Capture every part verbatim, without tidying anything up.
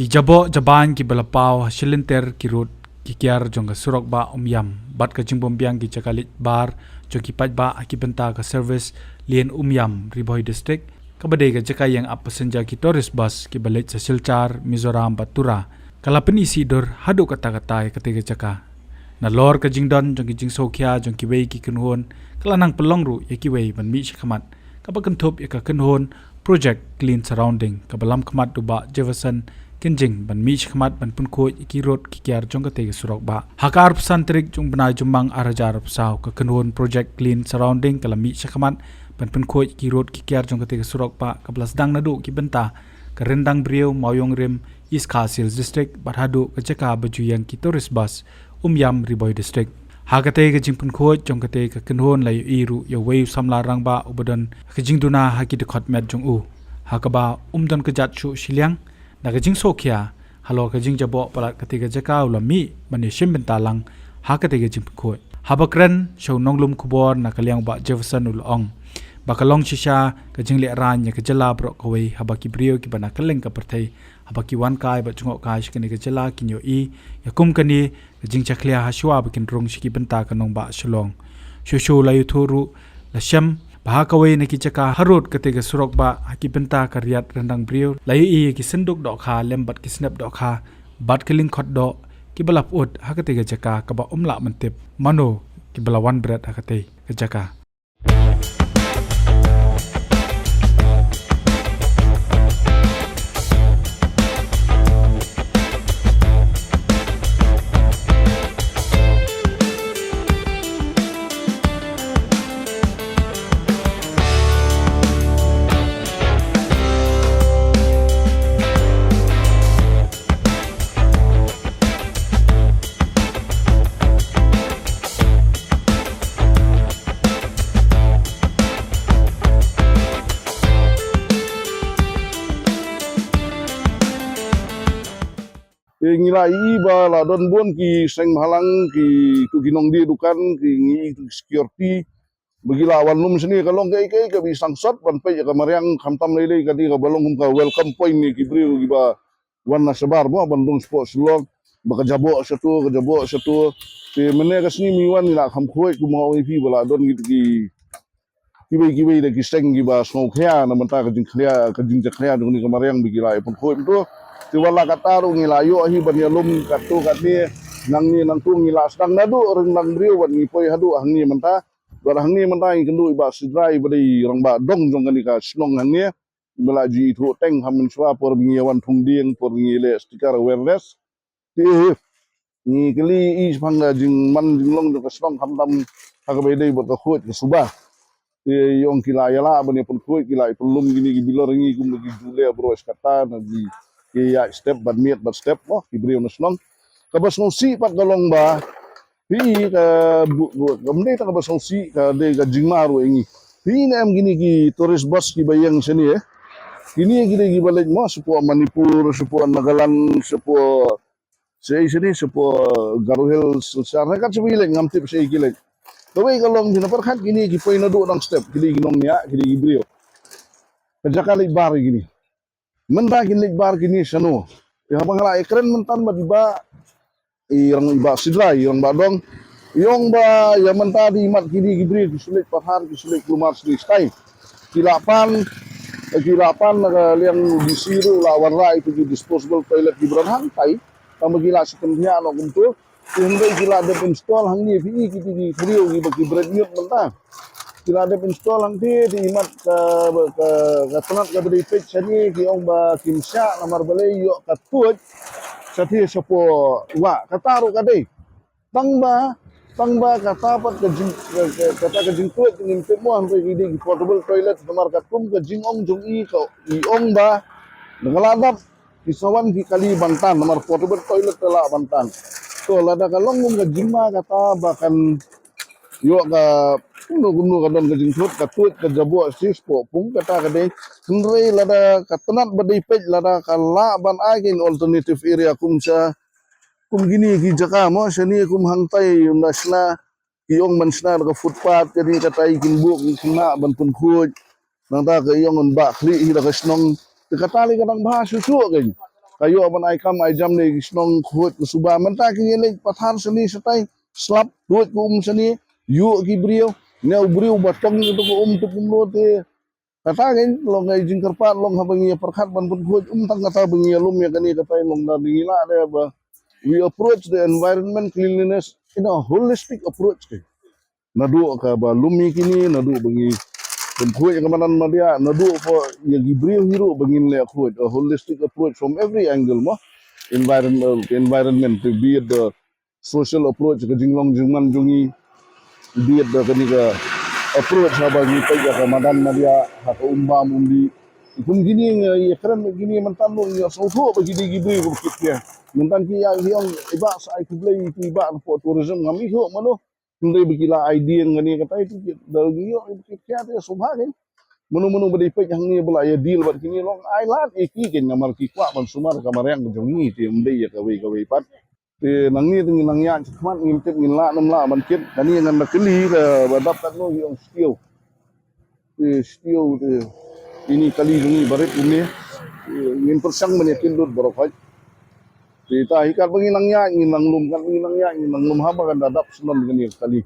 Ki jaboh jabain kiba la paw ha shilynter ki rud ki kiar jong ka surok bah Umiam bad ka jingbym biang ki jaka leit bar jong ki paidbah ha ki bynta ka service lane Umiam, Ri Bhoi District, kaba dei ka jaka ïeng ap passenger ki tourist bus kiba leit sha Silchar, Mizoram bad Tura, ka la pyni sih dur haduh katta katta ïa katei ka jaka. Nalor ka jingdon jong ki jingsngewkhia jong kiwei ki kynhun, ka la nang pynlong ruh ïa kiwei ban mih shakhmat, kaba kynthup ïa ka kynhun Project Clean Surrounding kaba lamkhmat da u Bah Jefferson Kynjing ban mih shakhmat ban pynkhuid ïa ki rud ki kiar jong katei ka surok bah. Ha ka arphew san tarik jong u bnai Jymmang arhajar arphew saw, ka kynhun Project Clean Surrounding ka la mih shakhmat ban pynkhuid ïa ki rud ki kiar jong katei ka surok bah, kaba la sdang naduh ki bynta ka Ryndang Briew, Mawïong Rim, East Khasi Hills District, bad haduh ka jaka ba ju ïeng ki tourist bus, Umiam, Ri Bhoi District. Ha katei ka jingpynkhuid jong katei ka kynhun la ïohi ruh ïa uwei u samla rangbah uba don ka jingduna ha ki dkhot met jong u, ha kaba um don kjat shuh shiliang. Na ka jingsngewkhia halor ka jingjaboh palat katei ka jaka, u la mih ban ïashim bynta lang ha katei ka jingpynkhuid. Haba kren sha u nonglum khubor na ka liang u Bah Jefferson, u la ong ba ka long shisha ka jinglehrain ïa ka jylla baroh kawei, haba ki briew kiba na kylleng ka pyrthei, haba ki wan kai bad jngoh kai sha kane ka jylla, kin ïohi ïa kum kane ka jingjakhlia ha shuwa ba kin rung sha ki bynta ka nongbah Shillong. Shuh shuh la ïathuh ruh, la shem ba ha kawei na ki jaka harud katei ka surok bah, ha ki bynta ka Riat Ryndang Briew, la ïohi ïa ki synduk dohkha lem bad ki snep dohkha bad ki lyngkhot doh kiba la pyut ha katei ka jaka, kaba ym lah ban tip mano kiba la wan bret ha katei ka jaka. Te ngi la ïohi ba la don bun ki seng bhalang, kitu ki nongdie dukan, ki ngi, kitu ki security, ba ki la wan lum shane, ka long kaei kaei kaba i sangsot ban peit ïa ka mariang, khamtam lei lei kane kaba long kum ka welcome point ïa ki briew kiba wan na shabar mo, ban rung shapoh Shillong, ba ka jaboh shato, ka jaboh shato. Te mynne ka sngi ba ngi wan, ngi la kham khuid, kumba nga ong ïa phi, ba la don kitu ki, kiwei kiwei de ki seng kiba sngewkhia na bynta ka jingkhlia, ka jingjakhlia jong kane ka mariang, ba ki la ïa pynkhuid to. Te wat la katta ruh ngi la ïoh hi ban ïalum katto katne, nangne nangto, ngi la sdang naduh Ryndang Briew bad ngi poi haduh hangne mynta. Bad hangne mynta ngi kynduh i Bah Sidrai, ba dei rangbah dong jong kane ka shnong hangne, ba la ju ithuh teng ha mynshuwa, por ba ngi ïa wan thung dieng, por ba ngi ïa leh sticker awareness. Te ngi kylli i shaphang ka jingman jinglong jong ka shnong, khamtam ha kaba ïadei bad ka khuid ka suba. Te i ong ki la ïaleh ban ïa pynkhuid, ki la ïa pynlum kine ki bilor ngi kumba ki ju leh, bro, shkata na ki, ki ïa step bad miet bad step mo ki briew na shnong. Kaba sngewsih pat ka long ba phi, ka bu-, bu-, kam dei tang kaba sngewsih, ka dei ka jingma ruh ïa ngi. Phi ne em kine ki tourist bus kiba ïeng shane, eh? Kine ki dei kiba leit mo shapoh Manipur, shapoh Nagaland, shapoh, shaei shane, shapoh Garo Hills, Silchar, ne kat shaba ki leit, ngam tip shaei ki leit. Kawei ka long, phi na pyrkhat kine ki poi naduh dang step, ki dei ki nongñiah, ki dei ki briew. Ka jaka leit bar ïa kine. Mynta kin leit bar kine shano? Ïa, haba nga la ïa kren mynta bad i Bah, i rang, i Bah Sidrai, i rangbah dong, i ong ba ïa mynta dei mat kine ki briew ki shu leit pathar, ki shu leit kulmar sha stai. Ki la pan, ki la pan na ka liang D C ruh la wanrah ïa ki disposable toilet kiba don hangtai. Tang ba ki la shu pynthiah noh kumto. Te hynrei ki la dep install hangne, phi i kiti ki briew kiba ki bret ñiut mynta. Ki la dep install hangtei, te imat ka, ka, ka tnat kaba dei peit shane, ki ong ba kim shah namar balei, ïoh ka tuid shathie shapoh wah, kata ruh ka dei. Tang ba, tang ba kata pat ka jing, ka, ka, kata ka jingtuid ngim tip mo hynrei ki dei ki portable toilet, namar katkum ka jingong jong i, ka, i ong ba na ka la dap ki sa wan ki kali ban tan, namar portable toilet te lah ban tan. To, lada ka long kum ka jingma kata ba kan ïoh ka kumno kumno ka don ka jingthut, ka tuid ka jaboh shi spot pung, kata ka dei. Hynrei lada ka tnat ba dei peit, lada ka lah ban ai ka alternative area kum sha, kum kine ki jaka mo, shane kum hangtai ynda shna, ki ong ban shna da ka footpath, kane katai kin buh ki khynnah ban pynkhuid. Nangta ka ïong ban bah khlieh hi da ka shnong. Te kata lei ka dang bha shuh shuh kein. Ka ïoh ban ai kam ai jam ne ki shnong khuid ka suba. Mynta ki ïa leit pathar shane shatai, slap, duh ka um shane, ïoh ki briew, ne u briew ba tong ïa ka um tup kumno te. Kata ngi long ngi jingkyrpad long haba ngi pyrkhat ban pynkhuid um tang kata ba ngi lum ïa kane kata long da ngi lah de ba we approach the environment cleanliness in a holistic approach ke. Naduh ka ba lum ïa kine, naduh ba ngi pynkhuid ïa ka madan madiah, naduh ko ïa ki briew hi ruh ba ngin leh khuid, a holistic approach from every angle mo. Environment, environment, be it the social approach, ka jinglong jingman jong ngi, be it da kane ka approach haba ngi peit ïa ka madan madiah, ha ka um bam um dih. Kum kine ngi ïa kren kine mynta ngi ïa sngewthuh ba kine ki briew ba kit ïa. Mynta ki ïa ki ong i Bah sa ai khublei i Bah na pdeng tourism ngam ïoh mano. Hynrei ba ki la ai dieng kane katai tu da ngi ïoh ba kit ïa te sngewbha kan. Mano mano ba dei peit hangne ba la ïa deal bad kine long ai lad ïa ki kan namar ki kwah ban sumar ka mariang ka jong ngi te ym dei ïa kawei kawei pat. Te nangne te ngin nang ïaid shakhmat ngin tip ngin lah ne ym lah ban kit. Kane ngan da kylli ka ba dap katno ki ong shtiew. Te shtiew te ini kali jong ngi barit kumne. Te ngin pyrshang ban ïa kit lut baroh khoit. Te ta hi katba ngin nang ïaid ngin nang lum, katba ngin nang ïaid ngin nang lum haba kan da dap shnong kane kali.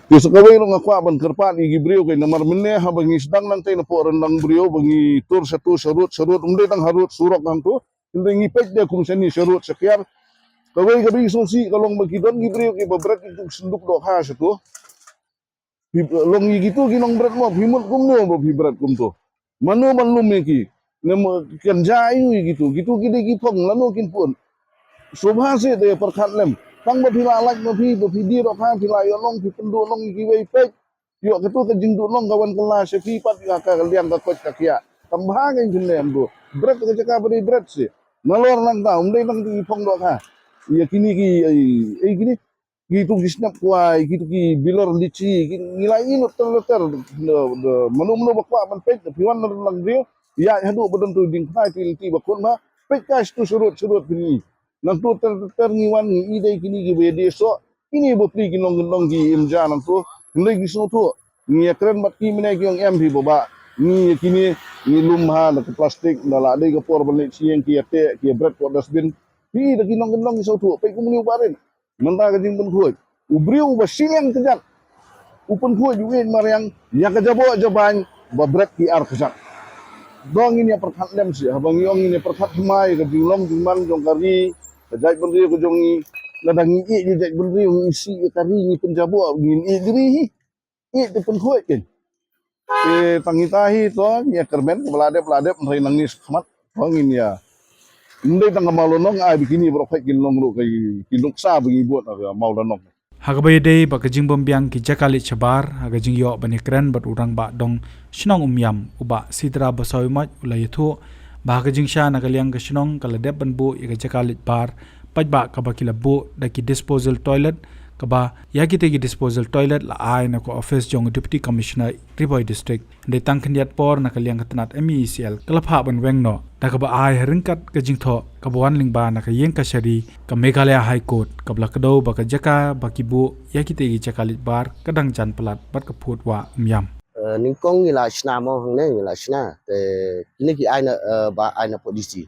Te sa kawei ruh nga kwah ban kyrpad ïa ki briew kai namar mynne haba ngi sdang nangtai na pdeng ryndang briew ba ngi tur shatu sharud sharud ym dei tang harud surok hangtu. Hynrei ngi peit de kum shane sharud shakiar. Kawei ka ba ngi sngewsih ka long ba ki don ki briew kiba bret ki tuk senduk dohkha shatu. Phi long ïa kitu ki nongbret mo phi mut kumno ba phi bret kumtu. Mano ban lum ïa ki. Ne mo kan ja ïa kitu kitu ki dei ki phong lano kin pun. Sngewbha seh te pyrkhat lem. Tang ba phi la lait ma phi ba phi die dohkha phi la ïoh long phi pynduh long ïa kiwei peit. Ïoh katu ka jingduh long ka wan kylla sha phi pat ïa ka liang ka koit ka khiah. Kam bha ngan jin lem tu. Bret ka jaka ba dei bret seh. Nalor nangta ym dei nang ki phong dohkha. Ïa kine ki ei kine. Kitu ki snep kwai, kitu ki bilor lichi, ki ngi la ïoh ter ter mano mano ba kwah ban peit phi wan na lang briew. Ïa haduh ba don tu ding khnai ti ti ba khun ba peit ka shatu sharud sharud phi ngi. Nang tu ter ter ngi wan ngi i dei kini ki ba ïa dei soh. Kini ba pli ki long ki long ki im ja nang tu. Ngi ki sngewthuh. Ngi ïa kren bad ki mynne ki ong em phi ba ba. Ngi ïa kini ngi lum ha na ka plastik na la dei ka por ban leit sha ïing ki ïa teh ki ïa bret ko dustbin. Phi da ki long ki long ki sngewthuh. Peit kumne u barit. Mynta ka jingpynkhuid u briew uba shiliang kjat u pynkhuid u ïeit mariang ïa ka jaboh jabain ba bret ki ar kjat. Dang ngin ïa pyrkhat lem seh haba ngi ong ngin ïa pyrkhat thymmai ka jinglong jingman jong ka ri ka jaitbynriew ka jong ngi. Lada ngi ïeit ïa jaitbynriew ngi isih ïa ka ri ngi pynjaboh ngin ïeit ri hi. Ïeit te pynkhuid kin. Te tang ita hi to ngi ïa kyrmen ba la dep la dep hynrei nangne shakhmat to ngin ïa. Ym dei tang ka Mawlynnong ai ba kini baroh khoit kin long ruh ki nuksa ba ngi bud ha ka Mawlynnong. Ha kaba ïadei bad ka jingbym biang ki jaka leit shabar ha ka jingïoh ban ïakren bad u Rangbah Dong Shnong Umiam u Bah Sidra Basaiawmoit u la ïathuh ba ha ka jingshai na ka liang ka shnong ka la dep ban buh ïa ka jaka leit bar paidbah kaba ki la buh da ki disposal toilet kaba ïa kitei ki disposal toilet la ai na ka office jong u Deputy Commissioner Ri Bhoi District. Hynrei tang khyndiat por na ka liang ka tnat M E E C L ka la phah ban weng noh da kaba ai ha ryngkat ka jingthoh kaba wan lyngba na ka ïing kashari ka Meghalaya High Court kaba la kdew ba ka jaka ba ki buh ïa kitei ki jaka leit bar ka dang jan palat bad ka phut Wah Umiam. Eh, nyngkong ngi la shna mo hangne ngi la shna te kine ki ai na eh, ba ai na pdisi.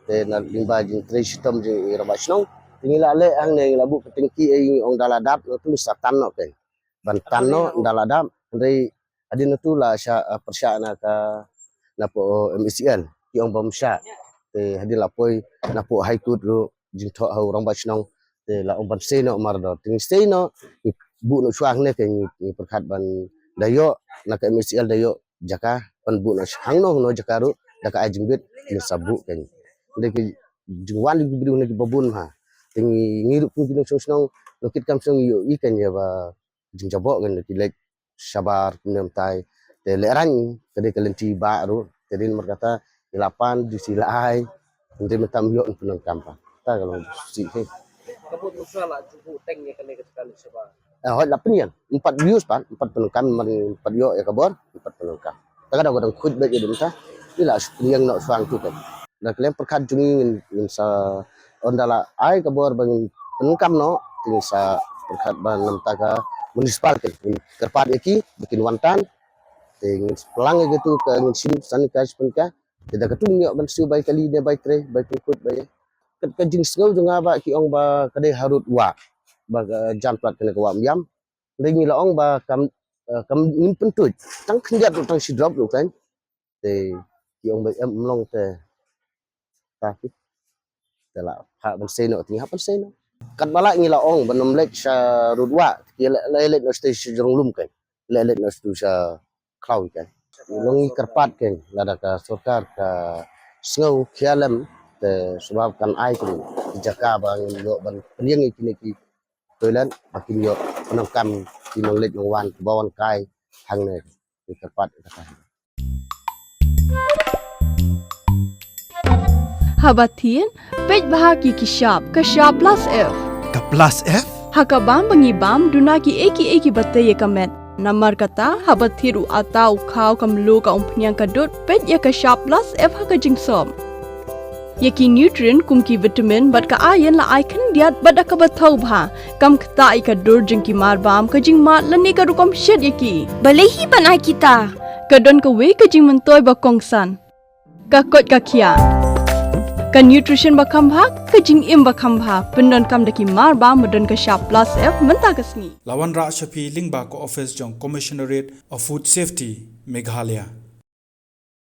Te na lyngba jingtrei shitom jong i Rangbah Shnong te ngi la leh hangne ngi la buh ka tengki ei ngi ong da la dap na tu ngi sa tan noh kein. Ban tan noh da la dap hynrei hadien na tu la sha eh, pyrshah na ka na pdeng M E E C L ki ong bym shah. Te hadien la poi na pdeng High Court ruh jingthoh ha u Rangbah Shnong te la ong ban sei noh mardor te ngi sei noh ngi buh noh shuwa hangne kein ngi pyrkhat ban da ïoh na ka M E E C L da ïoh jaka ban buh noh hangno hangno jaka ruh da ka ai jingbit ngin sa buh kein. Hynrei ki jingwan ki briew na ki babun ha te ngi ngi ruh kum ki nongshong shnong nongkitkam shnong ngi ïohi kein ïa ba jingjaboh kein ki leit shabar kumne mynta te lehrain ka dei ka lynti ba ruh te rin markata ïa la pan di si la ai. Hynrei mynta ym ïoh pyndonkam pa ta ka long si he. Ka bun tu sha la ju buh teng ïa kane ka jaka leit shabar. Eh, hoi la pynïeng, empat views pan, empat pyndonkam, man empat ïoh ïa ka bor, empat pyndonkam. Ta ka dang ka dang khuid bad ïa dum ta, ïa la pynïeng noh shuwa tu kan. Da ka liang pyrkhat jong ngi ngin, ngin sa, ynda la ai ka bor ba ngin pyndonkam noh, ngin sa pyrkhat ba namta ka municipal kan, ngin kyrpad ïa ki, ba kin wan tan, te ngin plang ïa ka tu ka ngin shim sanitize pynka, te da ka tu ngin ïoh ban siew bai kali ne bai trei, bai pynkhuid bai. Ka jingsngew jong nga ba ki ong ba ka dei harud wah, ba ka jan pat kane ka wah ym ïam. Dei ngi la ong ba kam, eh, kam ngim pyntuid tang khyndiat ruh, tang shi drop ruh kan. Te ki ong ba em, ym long te ta ki te la ha ban sei noh, te ngi hap ban sei noh. Katba lah ngi la ong ban ym leit sha rud wah, ki la, la leit noh sha jrong lum kan, la leit noh sha khlaw kan. Ngi long ngi kyrpad kan, lada ka sorkar ka sngew khia lem, te sabab kan ai kan ki jaka ba ngin ïoh ban pynïeng ïa kine ki toilet ba kin ïoh pyndonkam ki nongleit nongwan kiba wan kai hangne. Ngi kyrpad ïa kata. Haba thied, peit bha ki ki shap, ka shap plus F. Ka plus F? Ha ka bam ba ngi bam, duna kiei kiei kiba tei ïa ka met. Namar kata, haba thied u atta, u khaw, ka mluh, ka umphniang, ka dud, peit ïa ka shap plus F ha ka jingsop. Ïa ki nutrient kum ki vitamin bad ka iron la ai khyndiat bad da kaba thaw bha. Kam ktah ïa ka dur jong ki marbam, ka jingmad lane ka rukom shet ïa ki. Balei hi ban ai kita? Ka don kawei ka jingmyntoi ba kongsan. Ka koit ka khiah. Ka nutrition ba kham bha, ka jingim ba kham bha. Pyndonkam da ki marbam ba don ka shap plus F mynta ka sngi. La wanrah sha phi lyngba ka office jong Commissionerate of Food Safety, Meghalaya.